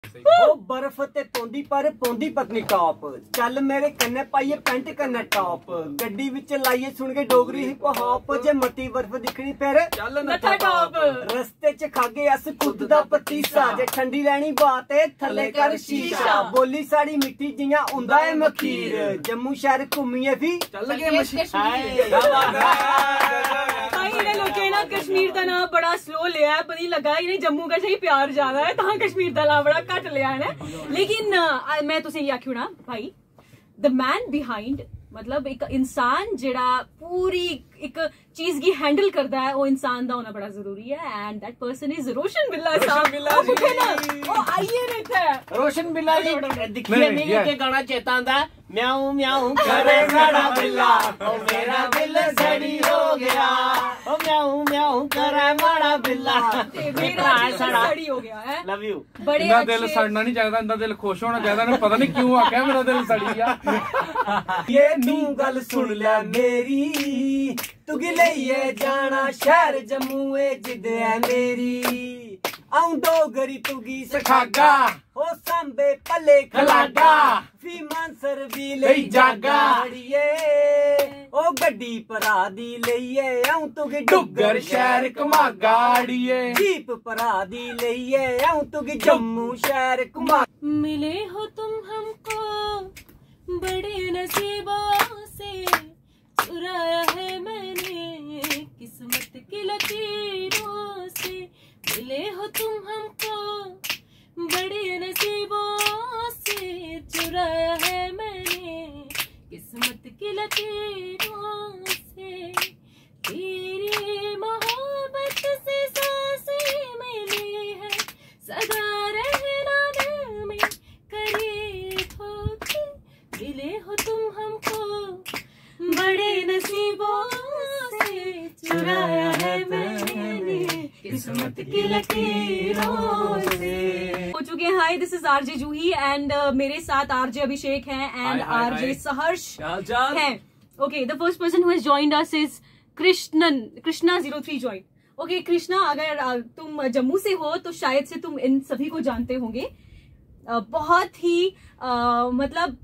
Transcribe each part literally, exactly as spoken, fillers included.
ओ बर्फ ते पौंदी, पर पौंदी पत्नीटॉप। चल मेरे कन्नै पाइयै पैंट कन्नै टॉप, गड्डी विच लाइयै सुन के डोगरी हिप हॉप। जे मती बर्फ दिक्खनी फिर चल नत्था टॉप। रस्ते च खागे अस खुद दा पतीसा, जे ठंडी लैनी बात ऐ थल्ले कर शीशा। बोली साढ़ी मिट्ठी जियां होंदा ऐ मखीर, जम्मू शैह्र घूमियै फ्ही चल गए मशीर। भाई इ'नें लोकें ना कश्मीर दा नांऽ बड़ा स्लो लेआ ऐ, पता नहीं लग्गा इ'नें जम्मू कशा ही प्यार ज्यादा ऐ, तां कश्मीर दा नांऽ बड़ा घट्ट लेआ इ'नें। लेकिन अ, में तुसेंगी आखी ओड़ां भाई, the man behind, मतलब एक इंसान जेह्ड़ा पूरी इक चीज गी हैंडल करदा ऐ, ओह् इंसान दा होना बड़ा जरूरी ऐ। And that person is रोशन बिल्ला साहब। बिल्ला ओह् कुत्थै न? ओह् आइए न इत्थै। रोशन बिल्ला जी दिक्खिए नहीं, मिगी ये- इक गाना चेता आंदा ऐ, म्याऊ म्याऊ करे साढ़ा बिल्ला, ओ मेरा दिल सड़ी हो गया, ओ म्याऊ म्याऊ करे माड़ा बिल्ला। ते मेरा दिल सड़ी हो गया है। Love U. बड़े इन्ना दिल अच्छे सड़ना नहीं चाहिए, इन्ना दिल खुश होना चाहिए। इन्हें पता नहीं क्यों आख्या मेरा दिल सड़ी गया। ये तू गल सुन ले मेरी, तुगी लेइयै जाना शहर जम्मू ए जिद ऐ मेरी। अऊं डोगरी तुगी सखागा, ओ सांबे भले खलागा, फ्ही मानसर भी लेई जागा। अड़िए, ओ गड्डी भरा दी लेइयै अऊं तुगी डुग्गर शहर घमागा। अड़िए, जीप भरा दी लेइयै अऊं तुगी जम्मू शहर घुमा। मिले हो तुम हमको बड़े नसीबों से, चुराया है मैंने किस्मत की लकीरों से। मिले हो तुम हमको बड़े नसीबों से, चुराया है मैंने किस्मत की लकीरों से। तेरी मोहब्बत से सांसें मिली है, सदा रहना दिल में करीब होके। मिले हो तुम हमको बड़े नसीबों से, चुराया है मैंने किस्मत की लकीरों से। हो चुके हैं। Hi, this is R J Juhi and मेरे साथ R J अभिषेक हैं and Hi, hi, R J hi. सहर्ष क्या हाल चाल? हैं। Okay, the first person who has joined us is Krishnan, Krishna zero three join. Okay, Krishna, अगर अ, तुम जम्मू से हो तो शायद से तुम इन सभी को जानते होंगे। अ, बहुत ही अ, मतलब,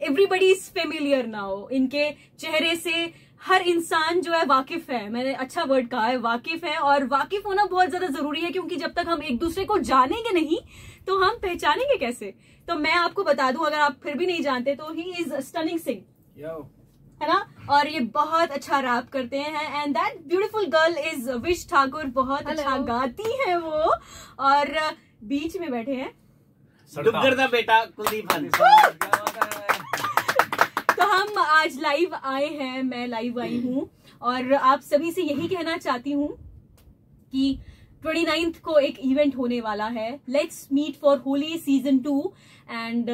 everybody is familiar now, इनके चेहरे से हर इंसान जो है वाकिफ है। मैंने अच्छा वर्ड कहा है, वाकिफ है। और वाकिफ होना बहुत ज्यादा जरूरी है, क्योंकि जब तक हम एक दूसरे को जानेंगे नहीं तो हम पहचानेंगे कैसे? तो मैं आपको बता दूं, अगर आप फिर भी नहीं जानते तो ही इज स्टनिंग सिंह, है ना? और ये बहुत अच्छा रैप करते हैं। And that beautiful girl is विश ठाकुर, बहुत अच्छा Hello. गाती है वो। और बीच में बैठे हैं डुग्गर दा बेटा कुलदीप हंस। तो हम आज लाइव आए हैं, मैं लाइव आई हूँ और आप सभी से यही कहना चाहती हूँ कि ट्वेंटी नाइन्थ को एक इवेंट होने वाला है, Let's Meet for Holi season two, and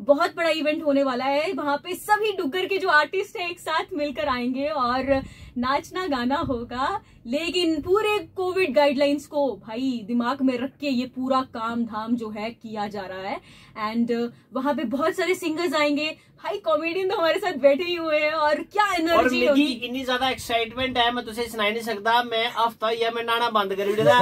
बहुत बड़ा इवेंट होने वाला है। वहाँ पे सभी डुग्गर के जो आर्टिस्ट हैं एक साथ मिलकर आएंगे और नाचना गाना होगा, लेकिन पूरे कोविड गाइडलाइंस को भाई दिमाग में रख के ये पूरा काम धाम जो है किया जा रहा है। एंड वहाँ पे बहुत सारे सिंगर्स आएंगे। भाई कॉमेडियन तो हमारे साथ बैठे ही हुए हैं और क्या और एनर्जी मिगी होगी। इन्नी ज्यादा एक्साइटमेंट है, मैं तुझे सुनाई नहीं सकता। मैं हफ्ता होई गेआ, मैं नहाना बंद करी ओड़े दा।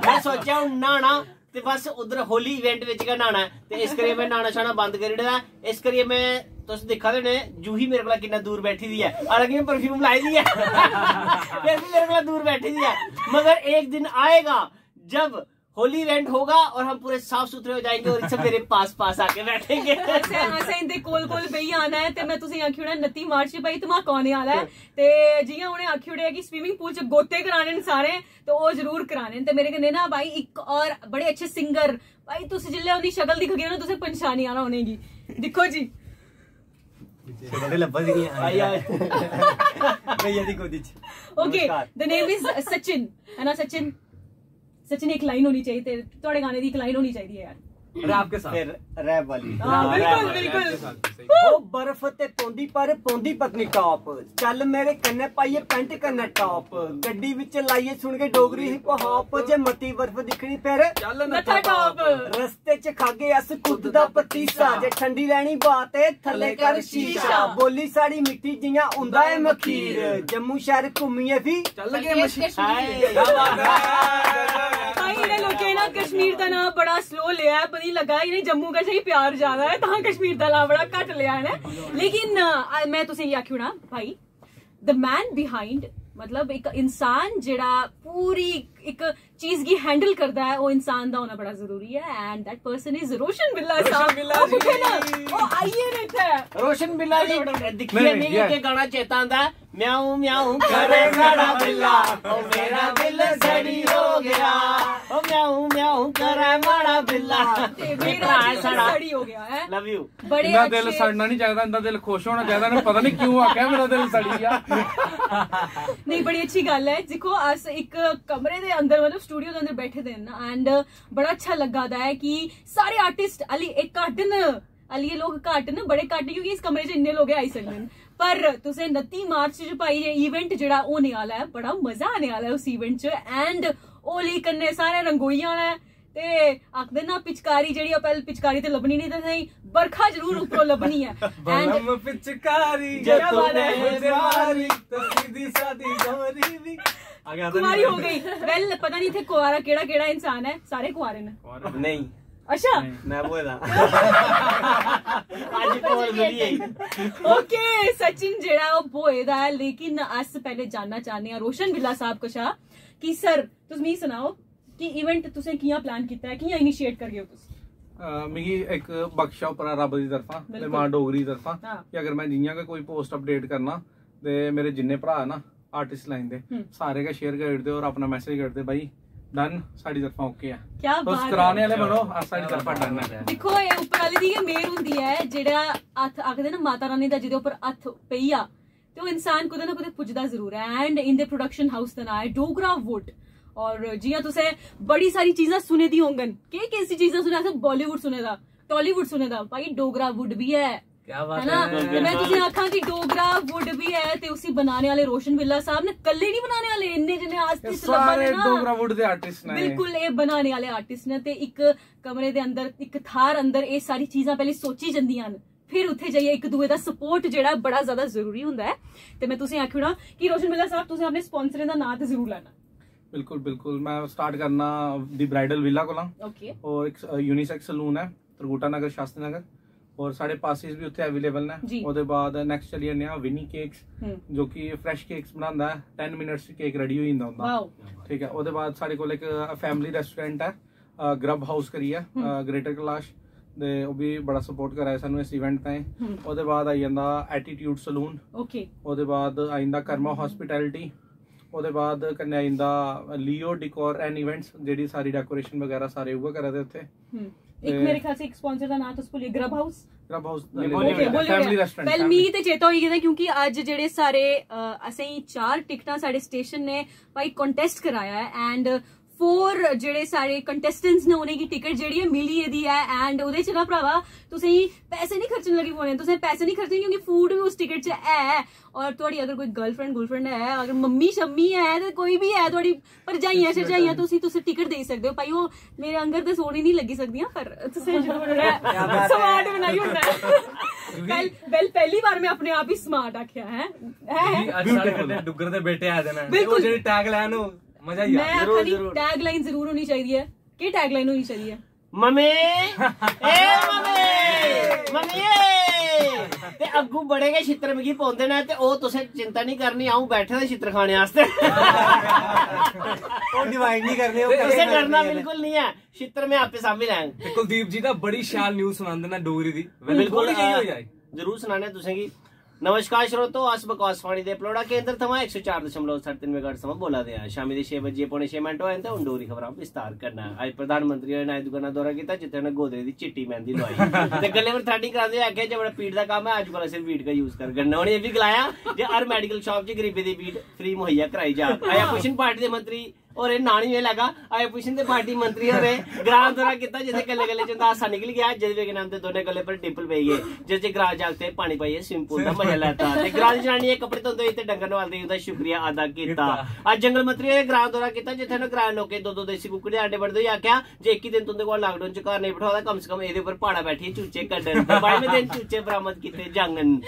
मैं सोचेआ हून नहाना ते बस उधर होली इवेंट विच गै नहाना ऐ, ते इस करियै मैं नहाना शाना बंद करी ओड़े दा। इस करियै मैं, तुस दिक्खा दे होने जूही मेरे कोला किन्ना दूर बैठी दी ऐ, हालांकि मैं परफ्यूम लाई दी ऐ, फिर भी मेरे कोला दूर बैठी दी ऐ। मगर एक दिन आएगा जब होली इवेंट होगा और हम पूरे साफ सुथरे हो जाएंगे और सब मेरे पास पास आके बैठेंगे। असें असें इंदे कोल कोल बेही आना ऐ ते मैं तुसेंगी आखी ओड़ां, नत्ती मार्च च भाई धमाका होने आह्ला ऐ। ते जियां उ'नें आखी ओड़ेआ कि स्विमिंग पूल च गोते कराने न सारें, ते ओह् जरूर कराने न। ते मेरे कन्नै ना भाई इक और बड़े अच्छे सिंगर, भाई तुस जिसलै उं'दी शक्ल दिखगे ना तुसें पंछानी आना उ'नेंगी। दिक्खो जी। शक्ल ते लब्भा दी नहीं आई है आई। भैया दी गोदी च। ओके, नमस्कार। द नेम इज सचिन, है ना सचिन? सचिन, एक लाइन होनी चाहिए तेरे, थुआड़े गाने दी एक लाइन होनी चाहिए यार। रैप के साथ। फिर रैप वाली। हाँ, बिल्कुल बिल्कुल। ओ बर्फ ते पौंदी, पर पौंदी पत्नीटॉप। चल मेरे कन्नै पाइयै पैंट कन्नै टॉप, गड्डी विच लाइयै सुन के डोगरी हिप हॉप। जे मती बर्फ दिक्खनी फिर नत्था टॉप। रस्ते च खागे अस खुद दा पतीसा। जे ठंडी लैनी बात ऐ, थल्ले कर शीशा। बोली साढ़ी मिट्टी जियां उंदा ऐ मखीर। जम्मू शैह्र घुम्मियै फ्ही चलगे मशीर। भाई, इ'नें लोकें ना कश्मीर दा नांऽ बड़ा स्लो लेआ ऐ। पता नहीं लग्गा इ'नें जम्मू कशा ही प्यार ज्यादा ऐ, तां कश्मीर दा नांऽ बड़ा घट्ट लेआ इ'नें। लेकिन अ, में तुसेंगी आखी ओड़ां भाई, the man behind, मतलब इक इंसान जेह्ड़ा पूरी इक चीज गी हैंडल करदा ऐ, ओह् इंसान दा होना बड़ा जरूरी ऐ। And that person is रोशन बिल्ला साहब। बिल्ला ओह् कुत्थै न? ओह् आइए न इत्थै। रोशन बिल्ला जी दिक्खियै मिगी इक गाना चेता आंदा, म्याऊ म्याऊ करे साढ़ा बिल्ला, ओ मेरा दिल सड़ी हो गया। ओ म्याऊ म्याऊ करे माड़ा बिल्ला। ते मेरा दिल सड़ी हो गया है। Love you। बड़े इंदा दिल अच्छे सड़ना नहीं चाहिए, इंदा दिल खुश होना चाहिए। इन्हें पता नहीं क्यों आख्या मेरा दिल सड़ी गया। नहीं, बड़ी अच्छी गल्ल ऐ। दिक्खो, अस इक कमरे दे अंदर, मतलब स्टूडियो दे अंदर बैठे दे ना, and बड़ा अच्छा लग्गा दा ऐ कि सारे आर्टिस्ट अली इक घट्ट न, अली लोग घट्ट न, बड़े घट्ट, क्योंकि इस कमरे च इन्ने लोग गै आई सकदे न। पर तुसें उनत्ती मार्च च भाई, एह् इवेंट जेह्ड़ा होने आह्ला ऐ, बड़ा मजा आने आह्ला ऐ उस इवेंट च। And होली कन्नै सारे रंगोई जाना ऐ। ते आखदे ना, पिचकारी जेह्ड़ी ऐ, पैह्ले पिचकारी ते लब्भनी नहीं, तुसेंगी बरखा जरूर उप्परों लब्भनी ऐ। And बलम पिचकारी क्या बात है। मुझे मारी तो सीधी सादी डोरी भी। आगे आता कुमारी नहीं। हो गई। Well, पता नहीं इत्थै कुआरा केह्ड़ा केह्ड़ा इंसान ऐ, सारे कुआरे न। नहीं। अच्छा। मैं बोए दा। अज्ज बोल मिली आई। ओके, सचिन जेह्ड़ा ओह् बोए दा ऐ, लेकिन अस पैह्ले जानना चाहने आं रोशन बिल्ला साहब कशा कि सर, तुस मिगी सनाओ कि इवेंट तुसें कि'यां प्लान कीता ऐ, कि'यां इनिशिएट करगे ओ तुस? अ, मिगी इक बख्शा उप्परा रब दी तरफा ते बिल्कुल। मां डोगरी दी तरफा हाँ। कि अगर मैं जियां गै कोई पोस्ट अपडेट करना ते मेरे जिन्ने भ्राऽ ना आर्टिस्ट लाइन दे, हम्म। सारे गै शेयर करी ओड़दे और अपना मैसेज करी ओड़दे, भाई डन, साढ़ी तरफा ओके ऐ। क्या तुस बात कराने है। आह्ले बनो, अस साढ़ी तरफा डन ऐ। दिक्खो, एह् उप्पर आह्ले दी गै मेहर होंदी ऐ, जेह्ड़ा हत्थ आखदे ना, माता रानी दा जेह्दे उप्पर हत्थ पेई जा ते ओह् इंसान कुतै ना कुतै पुजदा जरूर ऐ। And इंदे प्रोडक्शन हाउस दा नांऽ ऐ डोगरा वुड। और जियां तुसें बड़ी सारी चीजां सुने दी होंगन, केह् केह् सी चीजां सुने, असें बालीवुड सुने दा, टॉलीवुड सुने दा, भाई डोगरा वुड भी ऐ। क्या बात है ना? है। ते मैं तुसें आखां कि डोगरा वुड भी ऐ ते उसी बनाने आह्ले रोशन बिल्ला साहब ने, कल्ले नहीं बनाने आह्ले, इन्ने जिन्ने ये आर्टिस्ट लब्भा सारे दे ना। डोगरा वुड दे आर्टिस्ट ने। बिल्कुल, एह् बनाने आह्ले आर्टिस्ट ने ते इक कमरे दे अंदर, इक थार अंदर एह् सारी चीजां पैह्ले सोची जंदियां न, फिर उत्थै जाइयै इक दूए दा सपोर्ट जेह्ड़ा बड़ा ज्यादा जरूरी होंदा ऐ। ते मैं तुसें आखी ओड़ां कि रोशन बिल्ला साहब, तुसें अपने स्पांसरें दा नांऽ ते जरूर लैना। बिल्कुल बिल्कुल, मैं स्टार्ट करना दी ब्राइडल विला कोला। ओके। और एक यूनिसेक्स सलून है तरगुटा नगर, शास्त्री नगर, और साढ़े पासिस भी उत्थे अवेलेबल ने। जी। ओह्दे बाद नेक्स्ट चली जन्ने आं विनी केक्स, हम्म। जो कि फ्रेश केक्स बनांदा ऐ, टेन मिनट्स च केक रेडी होई जंदा उंदा। वाओ। ठीक है, ओह्दे बाद साढ़े कोल एक फैमिली रेस्टोरेंट है, ग्रब हाउस करियै, ग्रेटर कैलाश, ते ओह् भी बड़ा सपोर्ट करा दे सानू इस इवेंट ताईं। हम्म। ओह्दे बाद आई जंदा एटीट्यूड सलून, ओके। ओह्दे बाद आई जंदा कर्मा हॉस्पिटैलिटी, ओह्दे बाद कन्नै आई जंदा लियो डिकोर एंड इवेंट्स, जेह्ड़ी सारी डेकोरेशन बगैरा सारे उ'ऐ करा दे उत्थे। हम्म। इक मेरे ख्याल से इक स्पांसर दा नांऽ तुस भुल्ली, ग्रब हाउस। ग्रब हाउस नहीं, बोलिए, ओके, बोलियो फैमिली गै। रेस्टोरेंट, पैह्ले फैमिली। मिगी ते चेता होई गेदा, क्योंकि अज्ज जेह्ड़े सारे, अ, असेंगी चार टिकटां साढ़े स्टेशन ने भाई कंटेस्ट कराया ऐ, एंड फोर जेह्ड़े साढ़े कंटेस्टेंट्स ने, उ'नेंगी टिकट जेह्ड़ी ऐ मिली गेदी ऐ। एंड ओह्दे च ना भ्रावा, तुसेंगी पैसे नहीं खर्चने लगी पौने, तुसें पैसे नहीं खर्चने, क्योंकि फूड भी उस टिकट च ऐ। और थुआड़ी अगर कोई गर्लफ्रेंड गुलफ्रेंड है, अगर मम्मी शम्मी है, ते कोई भी है थुआड़ी भरजाइयां शरजाइयां, तुसी तुस टिकट देई सकदे ओ भाई। ओह् मेरे आंगर ते सोहनी नहीं लगी सकदियां, पर तुसें जरूर जेह्ड़ा ऐ स्मार्ट बनाई ओड़ना ऐ। पैह्ल- पैह्ल- पैह्ली बार मैं अपने आप ही स्मार्ट आखेआ है। जी, अज्ज साढ़े कन्नै डुग्गर दे बेटे आए दे न। बिल्कुल। ओह् जेह्ड़ी टैग लाइन हो, मजा ही आ मैं आखनी टैग लाइन जरूर होनी चाहिदी है। केह् टैग लाइन होनी चाहिदी है? ममे, ए ममे, ममे। ते अग्गू बड़े गै छित्तर मिगी पौंदे न, ते ओह् तुसें चिंता नहीं करनी, अ'ऊं बैठे दा छित्तर खाने आस्तै। ओह् डिवाइड नहीं करने, ओह् तुसें कदें डरना नहीं बिल्कुल नहीं है, छित्तर मैं आपे सामने लैंग। ते कुलदीप जी दा बड़ी शैल न्यूज़ सुनांदे न डोगरी दी। बिल्कुल, थोड़ी जेही हां। होई जाए। जरूर सुनाने तुसेंगी। नमस्कार श्रोतो, अस बकवास वाणी दे पलौड़ा केंद्र थमां इक सौ चार दशमलव सत्त तीन मेगाहर्ट्ज थमां बोला दे आं। शामी दे छे बजे पौने छे मिनट होए न ते हून डोगरी खबरां विस्तार कन्नै। अज्ज प्रधानमंत्री होरें नाई दुकाना दौरा कीता, जित्थै उ'नें गोदरे दी चिट्टी मेहंदी लुआई ते गल्लें पर थ्रेडिंग करांदे होई आखेआ जे बड़ा पीड़ दा कम्म ऐ, अज्ज कोला सिर्फ वीट गै यूज करङन। उ'नें एह् बी गलाया जे हर मेडिकल शाप च गरीबें दी वीट फ्री मुहैया कराई जा। आया क्वेश्चन पार्टी दे मंत्री और एह् नानी में लगा, आए पुच्छन ते पार्टी मंत्री होरें ग्रां दौरा कीता, जेह्दे गल्ले गल्ले च उं'दा हासा निकली गेआ, जेह्दे कन्नै उं'दे दोनें गल्लें पर डिंपल पेई गे, जेह्दे च ग्रां जागतें पानी पाइयै स्विमिंग पूल दा मजा लैता ते ग्रां दी जनानियें कपड़े धोंदे होई ते डंगर नवालदे होई उं'दा शुक्रिया अदा कीता। अज्ज जंगल मंत्री होरें ग्रां दौरा कीता, जित्थै उ'नें ग्रां दे लोकें दो दो देसी कुक्कड़ दे अंडे बंडदे होई आखेआ जे इक्की दिन तुं'दे कोल लाकडाउन च घर नेईं बठोआ दा, कम से कम एह्दे उप्पर प्हाड़ा बैठियै चूचे कड्ढन ते बाइमें दिन चूचे बरामद कीते जाङन।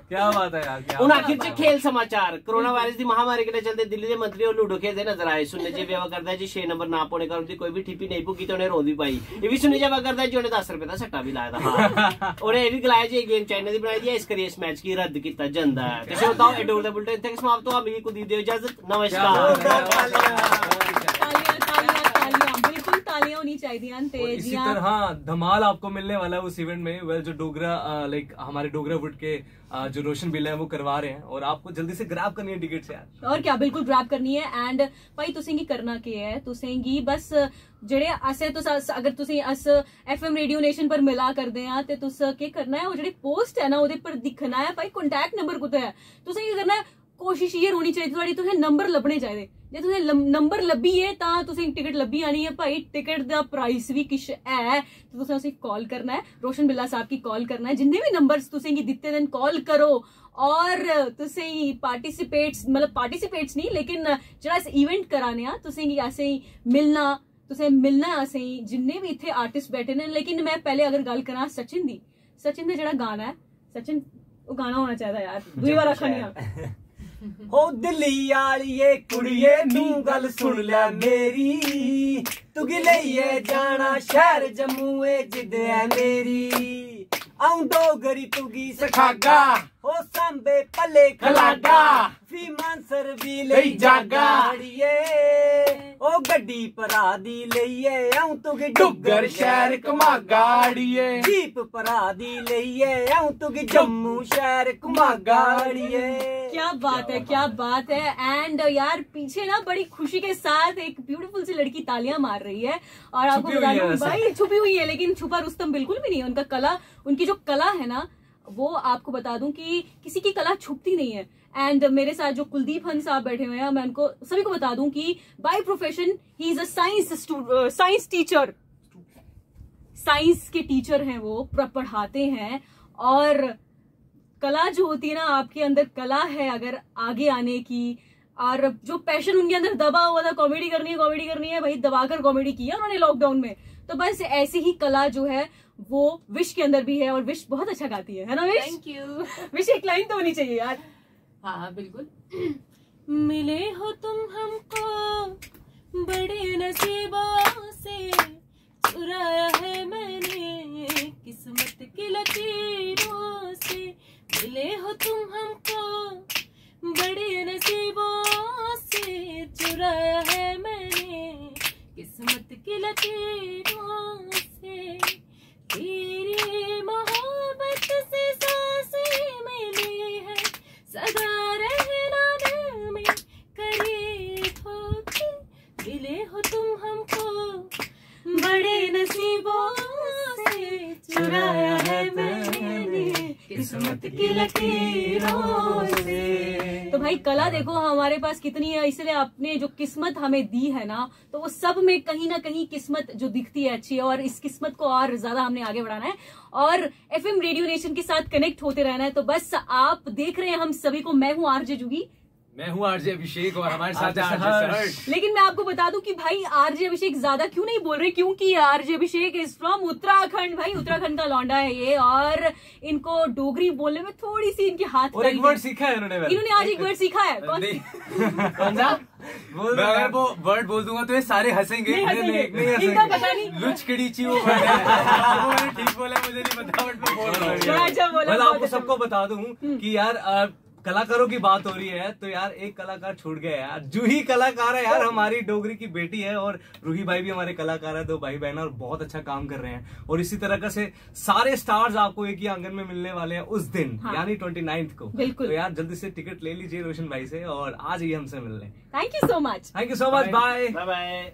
क्या बात है यार, क्या हून बात आखिर च खेल समाचार। कोरोना वायरस दी महामारी कन्नै चलदे दिल्ली दे मंत्री होर लूडो खेलदे नजर आए। सुनने च एह् बी आवा करदा ऐ जे छे नंबर ना पौने कारण उं'दी कोई बी ठिप्पी नेईं भुग्गी ते उ'नें रोंद बी पाई। एह् बी सुनने च आवा करदा ऐ जे उ'नें दस रपेऽ दा सट्टा बी लाए दा हा। उ'नें एह् बी गलाया जे एह् गेम चाइना दी बनाई दी ऐ, इस करियै इस मैच गी रद्द कीता जंदा ऐ। ते श्रोताओ, एह् डोगरी दा बुलेटिन इत्थै गै समाप्त होआ। मिगी कुलदीप देओ इजाजत। नमस्कार। तालियां तालियां तालियां, बिल्कुल तालियां होनी चाहिदियां न। ते और इसी जियां तरह धमाल आपको मिलने वाला है उस इवेंट में। वेल, जो डोगरा, लाइक, हमारे डोगरा वुड के अ, जो रोशन बिल्ला है, वो करवा रहे हैं और आपको जल्दी से ग्रैब करनी है टिकट्स यार। और क्या, बिल्कुल ग्रैब करनी है। एंड भाई, तुसें गी करना केह् ऐ? तुसें गी बस जेह्ड़े असें तुस अस- अगर तुसें अस एफएम रेडियो नेशन पर मिला करदे आं ते तुस केह् करना ऐ? ओह् जेह्ड़ी पोस्ट ऐ ना, ओह्दे पर दिक्खना ऐ भाई, कॉन्टैक्ट नंबर कुत्थै ऐ। तुसें केह् करना ऐ? कोशिश इ'यै रौह्नी चाहिदी थुआढ़ी, तुसें नंबर लब्भने चाहिदे। जे तुसें लं- नंबर लब्भी गे तां तुसें टिकट लब्भी जानी ऐ भाई। टिकट दा प्राइस बी किश ऐ ते तुसें उसी कॉल करना ऐ, रोशन बिल्ला साहब गी कॉल करना ऐ। जिन्ने बी नंबर्स तुसें गी दित्ते दे न, कॉल करो। और तुसें गी पार्टिसिपेट्स, मतलब, पार्टिसिपेट्स नहीं, लेकिन जेह्ड़ा अस इवेंट कराने आं, तुसें गी असें गी मिलना, तुसें मिलना ऐ असें गी, जिन्ने बी इत्थै आर्टिस्ट बैठे न। लेकिन में पैह्ले अगर गल्ल करां सचिन दी, सचिन दा जेह्ड़ा गाना ऐ, सचिन, ओह् गाना होना चाहिदा यार, दूई बार आखा नी आं। हो दिल्ली आलिए कुड़िए, तू गल सुन ले मेरी, तुगी लेइयै जाना शहर जम्मू ए जिद्द ऐ मेरी। अऊं डोगरी तुगी सखागा, हो सांबे पल्ले खलागा, फ्ही मानसर बी लेई जागा। अड़िए, ओ गड्डी भरा दी लेइयै अऊं तुगी डुग्गर शहर घमागा। अड़िए, जीप भरा दी लेइयै अऊं तुगी जम्मू शहर घमागा। अड़िए, क्या बात है, क्या बात है। एंड यार, पीछे ना बड़ी खुशी के साथ एक ब्यूटीफुल सी लड़की तालियां मार रही है। और आपको छुपी बता हुई है दूं वैसे। भाई, छुपी हुई है, लेकिन छुपा रुस्तम बिल्कुल भी नहीं है। उनका कला, उनकी जो कला है ना, वो आपको बता दूं कि किसी की कला छुपती नहीं है। एंड मेरे साथ जो कुलदीप हंस साहब बैठे हुए हैं, मैं उनको सभी को बता दूं कि by profession he is a science student, science teacher। Science के टीचर हैं वो, प्र- पढ़ाते हैं। और कला जो होती है ना, आपके अंदर कला है अगर आगे आने की, और जो पैशन उनके अंदर दबा हुआ था, कॉमेडी करनी है, कॉमेडी करनी है भाई, दबाकर कॉमेडी की है उन्होंने लॉकडाउन में। तो बस ऐसी ही कला जो है, वो विश के अंदर भी है, और विश बहुत अच्छा गाती है, है ना विश? Thank U. विश, एक लाइन तो होनी चाहिए यार। हाँ, बिल्कुल। मिले हो तुम हमको बड़े नसीबों से, चुराया है मैंने किस्मत की लकीरों से। मिले हो तुम हमको बड़े नसीबों से, चुराया है मैंने किस्मत की लकीरों से। तेरी मोहब्बत से सांसें मिली है, सदा रहना दिल में करीब होके। मिले हो तुम हमको बड़े नसीबों से, चुराया है मैंने किस्मत की लकीरों से। तो भाई, कला देखो हमारे पास कितनी है, इसलिए आपने जो किस्मत हमें दी है ना, तो वो सब में कहीं ना कहीं किस्मत जो दिखती है अच्छी है, और इस किस्मत को और ज्यादा हमने आगे बढ़ाना है और एफएम रेडियो नेशन के साथ कनेक्ट होते रहना है। तो बस, आप देख रहे हैं हम सभी को। मैं हूँ आरजे जूही। मैं हूँ आरजे अभिषेक और हमारे साथ आरजे हैं आरजे हर्ष। हर्ष। लेकिन मैं आपको बता दूं कि भाई, आरजे अभिषेक ज्यादा क्यों नहीं बोल रहे, क्योंकि RJ Abhishek is from Uttarakhand. भाई, उत्तराखंड का लौंडा है ये, और इनको डोगरी बोलने में थोड़ी सी इनके हाथ और काली एक वर्ड थी। सीखा है इन्होंने। इन्होंने आज एक वर्ड सीखा है। कौन नहीं। सा? कौन सा? बोल मैं दो अगर यार। वो वर्ड बोल दूंगा तो ये सारे हंसेंगे। नहीं नहीं, हंसेंगे। नहीं, नहीं इनका हंसेंगे। पता नहीं। लुचकड़ी ची वो वर्ड है। वो मैंने ठीक बोला, मुझे नहीं पता, but मैं बोल रहा हूँ। बड़ा अच्छा बोला, मतलब, बहुत आपको अच्छा। सबको बता दूं कि यार, अ, कलाकारों की बात हो रही है तो यार, एक कलाकार छूट गया यार। जूही कलाकार है यार, हमारी डोगरी की बेटी है, और रूही भाई भी हमारे कलाकार है, दो भाई बहन है और बहुत अच्छा काम कर रहे हैं। और इसी तरह का से सारे स्टार्स आपको एक ही आंगन में मिलने वाले हैं उस दिन, हाँ। यानी ट्वेंटी नाइन्थ को। बिल्कुल। तो यार, जल्दी से टिकट ले लीजिए रोशन भाई से और आ जाइए हमसे मिलने। Thank you so much. Thank you so much, bye। Bye by.